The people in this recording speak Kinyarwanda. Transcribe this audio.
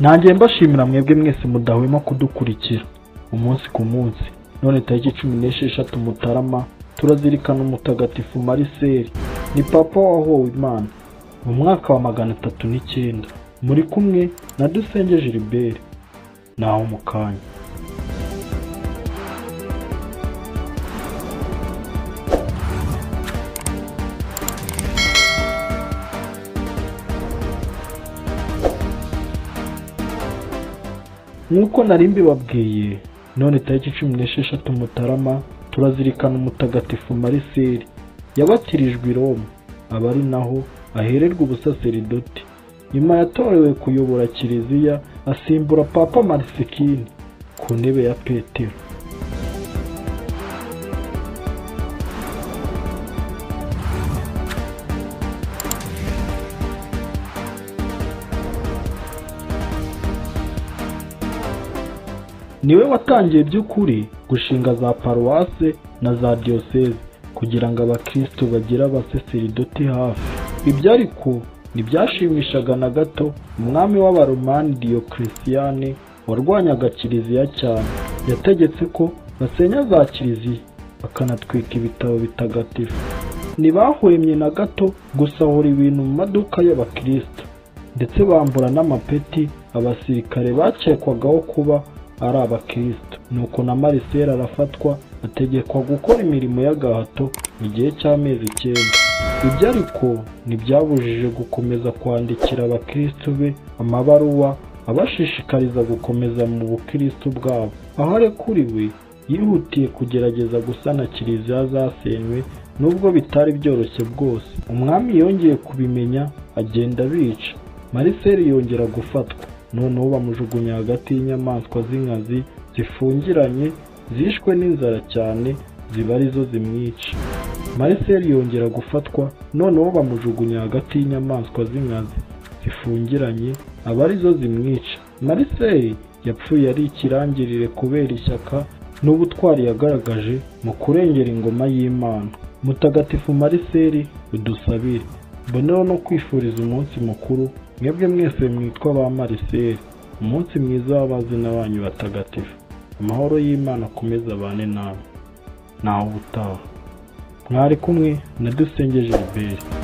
Nanjye mbashimira mwebwe mwese mudahwema kudukurikira umunsi ku munsi. None tariki 16 Mutarama turazirikana umutagatifu Mariseli, ni papa wahowe Imana mu mwaka wa 309. Muri kumwe na Dusenge Gilbert. Naho mu kanya. Nk'uko nari mbibabwiye, none tariki 16 Mutarama turazirikana umutagatifu Mariseli. Yabatirijwe i Roma, aba ari naho ahererwa ubusaseridoti. Nyuma yatorewe kuyobora Kiliziya, asimbura Papa Marisikini ku ntebe ya Petero. Niwe watangiye by'ukuri gushinga za paruwase na za diyoseze kugira ngo abakristo bagire abasaseridoti hafi. Ibyo ariko ntibyashimishaga na gato umwami w'Abaromani Diocletian warwanyaga Kiliziya cyane. Yategetse ko basenya za kiliziya bakanatwika ibitabo bitagatifu. Ntibahwemye na gato gusahura ibintu mu maduka y'abakristo, ndetse bambura n'amapeti abasirikare bakekwagaho kuba ari abakristo. Nuko na Mariseli arafatwa, ategekwa gukora imirimo y'agahato mu gihe cy'amezi 9. Ibyo ariko ntibyabujije gukomeza kwandikira abakristo be amabaruwa abashishikariza gukomeza mu bukristo bwabo. Aho arekuriwe, yihutiye kugerageza gusana kiliziya zasenywe, nubwo bitari byoroshye bwose. Umwami yongeye kubimenya agenda abica. Mariseli yongera gufatwa, noneho bamujugunya hagati y'inyamaswa z'inkazi zifungiranye zishwe n'inzara cyane, ziba arizo zimwica. Mariseli yongera gufatwa, noneho bamujugunya hagati y'inyamaswa z'inkazi zifungiranye, aba arizo zimwica. Mariseli yapfuye ari ikirangirire kubera ishyaka n'ubutwari yagaragaje mu kurengera ingoma y'Imana. Mutagatifu Mariseli, udusabire. Mboneho no kwifuriza umunsi mukuru mwebwe mwese mwitwa ba Mariseli, umunsi mwiza w'abazina banyu batagatifu. Amahoro y'Imana akomeze abane namwe. Naho ubutaha. Mwari kumwe na Dusenge Gilbert.